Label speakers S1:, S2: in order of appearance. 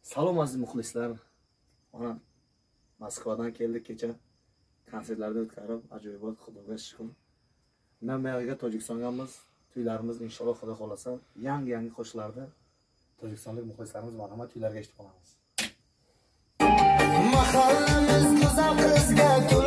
S1: Salom aziz muxlislar. Mana Moskvadan keldik kecha. Konsertlarni o'tkazib, ajoyibot, Xudoga shukr. Bundan buyog'iga Tojikistongamiz, to'ylarimiz inshaalloh Xudo xolasa yangi-yangi qo'shiqlarda tojikistonlik muxlislarimiz marhamat to'ylarga eshitib qolamiz.
S2: Mahallamiz go'zal qizga to'la.